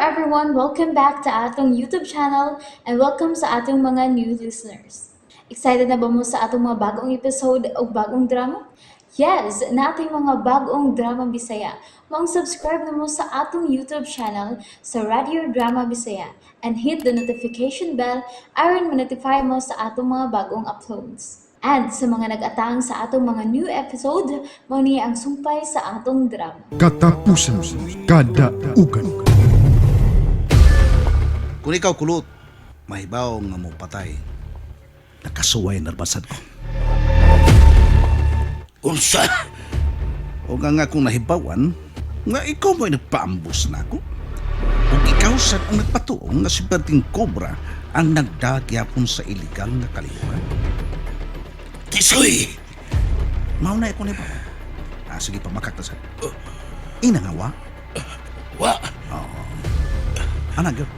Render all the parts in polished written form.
everyone! Welcome back to atong YouTube channel and welcome sa atong mga new listeners. Excited na ba mo sa atong mga bagong episode o bagong drama? Yes, nating mga bagong drama Bisaya. Maong subscribe na mo sa atong YouTube channel sa Radio Drama Bisaya and hit the notification bell aron ma-notify mo sa atong mga bagong uploads. And sa mga nag-atang sa atong mga new episode, mao ni ang sumpay sa atong drama. Katapusan Kadaugan. Kung ikaw kulot, mahibaw nga mo patay. Nakasuway narbasad ko. Unsa? O nga nga kung nahibawan, nga ikaw mo'y nagpaambos na ako. Ug ikaw sad ang nagpatuong nga si Berting Cobra ang nagdagyapon sa iligal nga kaliwan. Tisoy! Mao na ako nahibawan. Ah, sige pa, makaktasad. Ina nga wa. Wa! Ana, girl.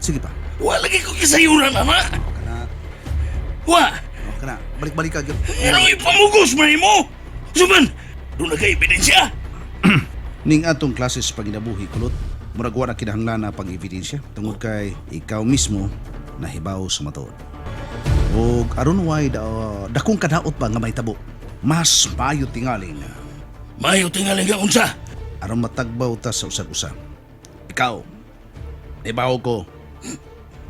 Sige pa. Wa lagi ko kisayuran, ana! Kana, Wa! oh, kana. Balik-balik ka, girl. Ano ipamugos man mo? Suman! Doon na ka ebidensya! Ning atong klase sa panginabuhi kulot, murag wa na kinahanglan na pang-ebidensya tungod kay ikaw mismo nahibaw sa matuod. Og aron way da, dakong kadaot ba nga mahitabo, mas maayo tingali nga Mayo tingali nga unsa! aron matagbaw ta sa usag-usa. Ikaw, nahibaw ko,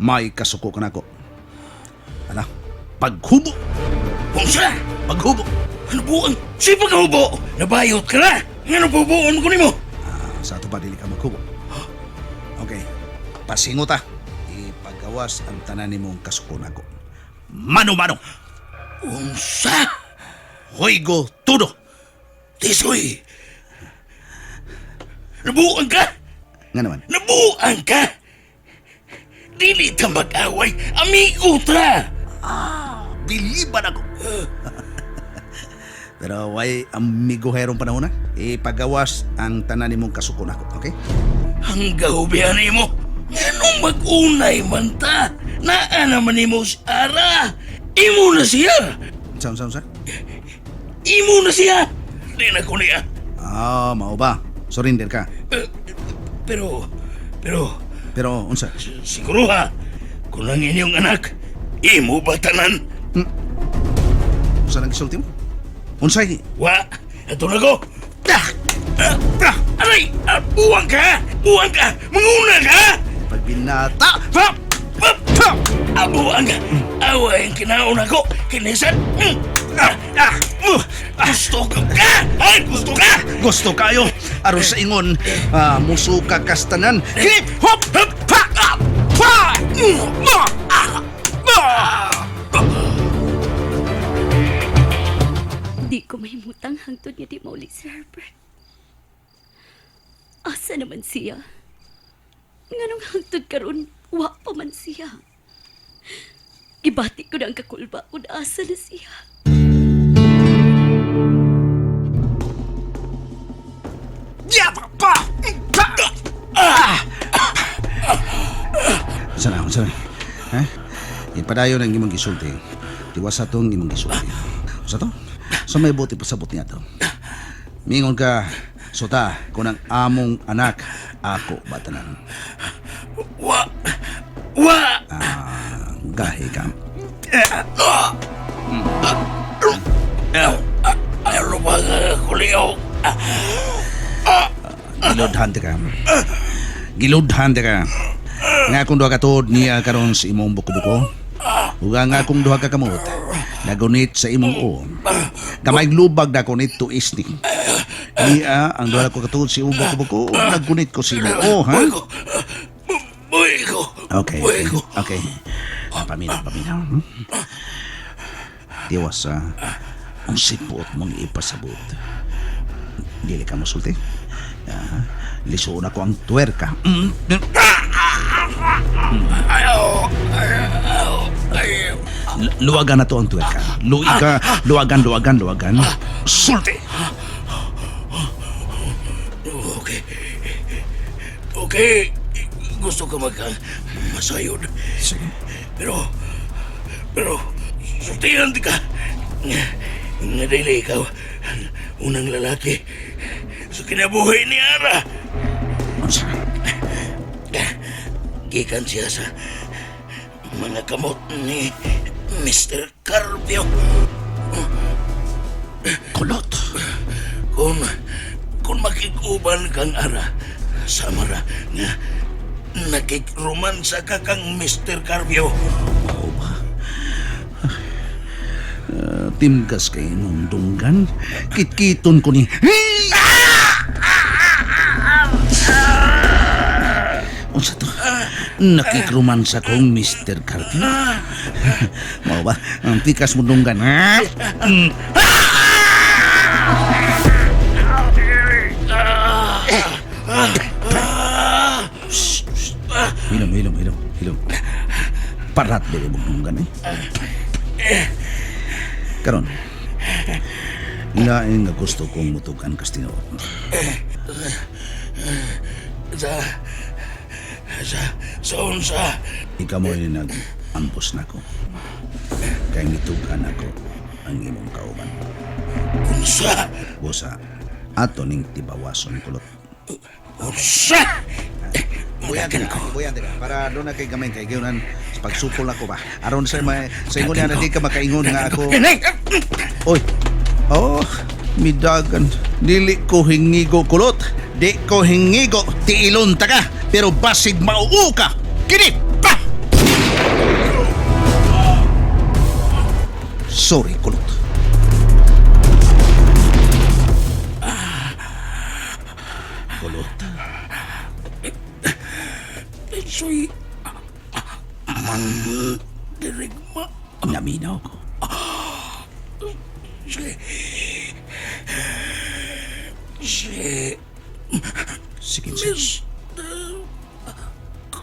may kasuko ka nako. Ala, paghubo, Unsa! paghubo. Ano buang? Si paghubo! Nabayot ka na! Ngano bubuon ko nimo? Ah, sa ato pa dili ka maghubo. Okay, pasingo ta. Ipagawas ang tanan nimong kasuko nako. Mano-mano. Unsa! Juego todo. Tisoy! Nabuang ka! Nga naman. Nabuang ka! Dili ta mag-away! Amigo ta! Biliban ako. Pero way amigo herong panahon na. Ipagawas ang tanan nimong kasuko nako, okay? Hanggaw biya nimo. Nganong mag-unay man ta? Naa naman nimo si Ara. Imo na siya. Unsa, unsa, unsa? Imo na siya. Di na ko niya. Ah, mao ba? Surrender ka. Eh, Pero, pero, Pero unsa? siguro ha, kung ang inyong anak, imo ba tanan? Unsa nang gisulti mo? Unsay? Wa, ato na ko. Ah! Ah! Ah! Aray! Ah, buwang ka! Buwang ka! Manguna ka! Pagbinata. Ha! Ha! Ha! Ah, buwang ka! Away ang kinaon ako! Kinisan! Mm! Ah! Ah! Gusto ka! Ay, gusto ka! Gusto kayo aron sa ingon ah, musuka kastanan. Hip hop hop pa ah, pa. Mm, ma, ah, ma. Di ko mahimutang hangtod nga di mauli si Herbert. Asa naman siya? Nganong hangtod karon wa pa man siya. Gibati ko na ang kakulba kung asa na siya. Ya, pa, pa, pa. Ah! Unsa na, unsa na? Ha? Ipadayon ang imong gisulti. Tiwas atong imong gisulti. Unsa to? Sa may buti pasabot niya to. Mingon ka, suta, kung ang among anak, ako batanan. Wa! Wa! Gahi ka. Ay, rumaga ko liyo. Gilodhan ka. Gilodhan ka. Nga akong duha ka tuod niya karon sa imong buko-buko. Ug ang akong duha ka kamot nagunit sa imong uo. Gamay lubag na kunit tuis ni. Niya ang duha ko katuod sa imong buko-buko ug nagunit ko sa imong uo, ha? Buhay ko! Buhay ko! Okay. Buhay ko! Okay. Ah, paminaw, paminaw. Tiwas sa ang sipot mong ipasabot. Dili ka mosulti. Ah, lisuon ako ang tuwerka. Ayaw! Ayaw! Ayaw! Luwagan na to ang tuwerka. Luiga, luwagan, luwagan, luwagan. Sulti! Okay. Okay. Gusto ka magka masayod. Sige. Pero, pero, sultihan di ka. Nga, nga dili ikaw ang unang lalaki sa kinabuhi ni Ara. Unsa? Gikan siya sa mga kamot ni Mr. Carpio. Kulot. Kung makiguban kang ara, samara nga nakikromansa ka kang Mr. Carpio. Mao ba? Timgas kay imong dunggan. Kitkiton ko ni... Unsa to? Nakikromansa kong Mr. Carpio. Mao ba? Ang tikas mo dunggan. Ha? Shh, shh. Hilom, hilom, hilom, hilom. Parat dili mong dunggan eh. Karon. Laing nga gusto kong mutugan kas tinuod. Sa sa sa unsa. Ikaw mo ay nag-ampos na ko. Kay mitugan ako ang imong kauban. Unsa? Busa, ato ning tibawason kulot. Unsa? Mulakan ko. Buyan teka, para doon na kay gamay kay gyunan sa pagsupol ako ba. Aron sa may sa ingon na di ka makaingon nga ako. Oy. Oh, midagan. Dili ko hingigo kulot. Di ko hingigo. Tiilon ta ka. Pero basig mauo ka. Kini pa! Sorry, kulot. Kulot. Soy man dirigma. Naminaw ko. Si si Sige, sige. Mr.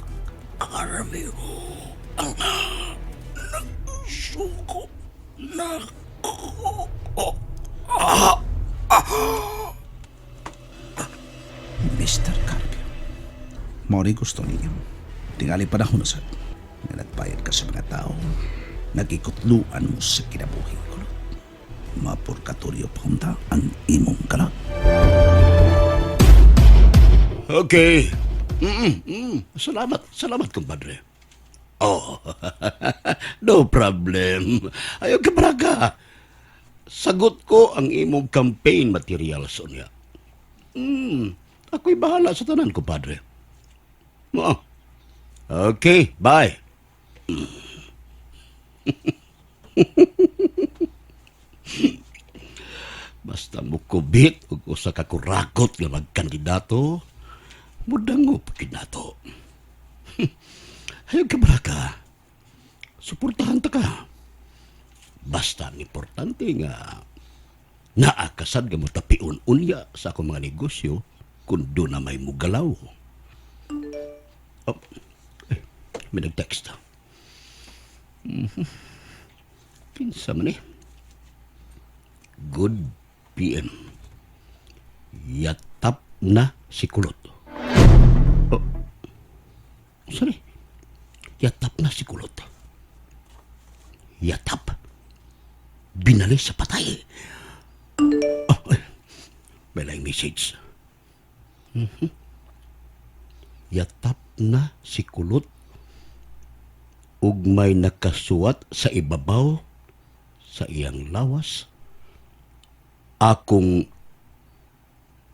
Carpio ang nagsuko na ko. Mr. Carpio. Mao rin gusto ninyo. Tingali panahon na sad. Nga nagbayad ka sa mga tao. Nagikutluan mo sa kinabuhi ko. Mapurkatoryo pa unta ang imong kalag. Okay. Salamat, salamat, kumpadre. Oh, no problem. Ayaw ka, braga. Sagot ko ang imong campaign materials unya. Ako'y bahala sa tanan, kumpadre. Oo. Okay, bye. Basta mukubit ug usa ka kurakot nga magkandidato, mudangop gid nato. Ayaw ka baraka. Suportahan ta ka. Basta ang importante nga naa kasad nga motapion unya sa akong mga negosyo kung doon na may mugalaw. Oh, eh, may nag-text. Kinsa man eh. Good PM. Yatap na si Kulot. Oh, sorry. Yatap na si Kulot. Yatap. Binali sa patay. Oh, ay, may laing message. Yatap na si Kulot ug may nakasuwat sa ibabaw sa iyang lawas akong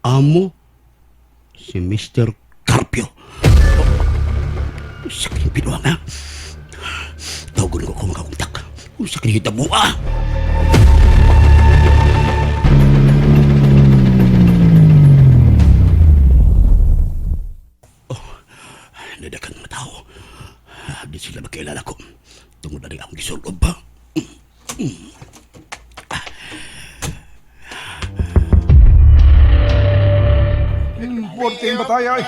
amo si Mr. Carpio. Oh, sa kanyang pinuha na. Tawagon ko kung makakontak. Kung sa kanyang hitabua. Oh, nadakan mga tao. Di sila makilala ko. Tungod na rin akong gisulob ba? Importing ba tayo ay?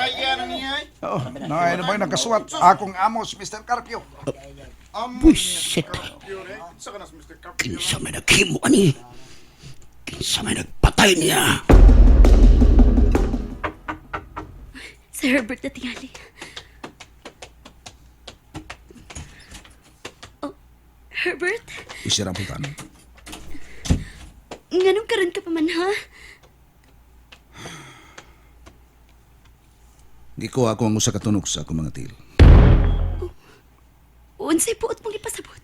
Oh, na ano ba yung nagkasuwat? Akong amos, Mr. Carpio. Buisit. Kinsa may naghimo ani. Kinsa may nagpatay niya. Sir Herbert na tingali. Oh, Herbert? Isira po tanong. Nganong karon ka pa man, ha? Gikuha ko ang usa ka tunog sa akong mga til. Unsay buot mong ipasabot?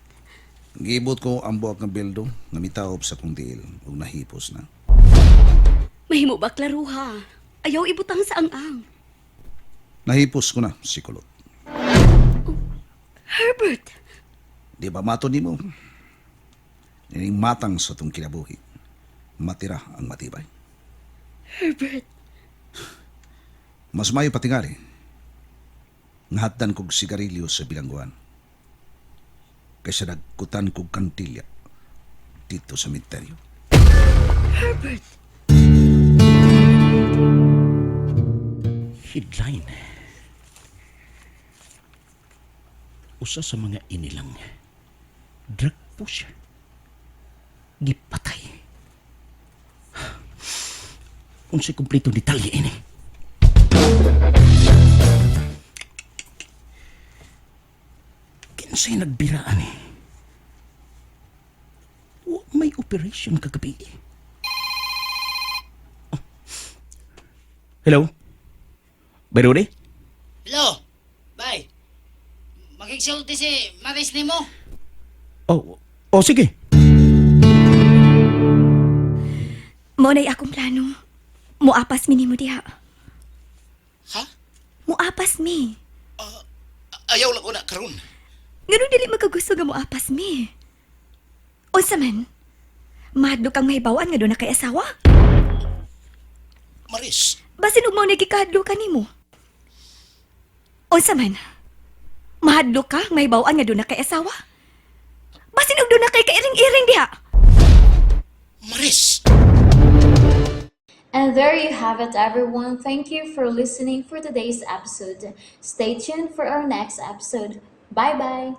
Giibot ko ang buak ng bildo nga mitaob sa kong tiil ug nahipos na. Mahimo ba klaruha? Ayaw ibutang sa ang-ang. Nahipos ko na si Kulot. Herbert! Di ba mato nimo? Ining matang sa tong kinabuhi. Matira ang matibay. Herbert! Mas mayo patingali. Ngahatdan kog sigarilyo sa bilangguan. Kaysa nagkutan kog kantilya dito sa minteryo. Herbert! Headline. Usa sa mga inilang drug pusher. Gipatay. Unsay kumpleto detalye ini. Kinsay nagbiraan eh. Wa may operation kagabi. Oh. Hello? Bayroon? Hello, bay. Makigsulti si Maris nimo. Oh, oh sige. Mao na'y akong plano. Muapas mi nimo diha. Ha? Muapas mi. Ayaw lang ko na karon. Ngano dili magkagusto nga muapas mi? Unsa man? Mahadlok kang mahibawan nga doon na kay asawa? Maris, Basin og mao na gikahadlokan nimo. Unsa man? Mahadlok ka mahibawan nga doon na kay asawa? Basin og doon na kay kairing-iring diha. Maris. And there you have it, everyone. Thank you for listening for today's episode. Stay tuned for our next episode. Bye bye.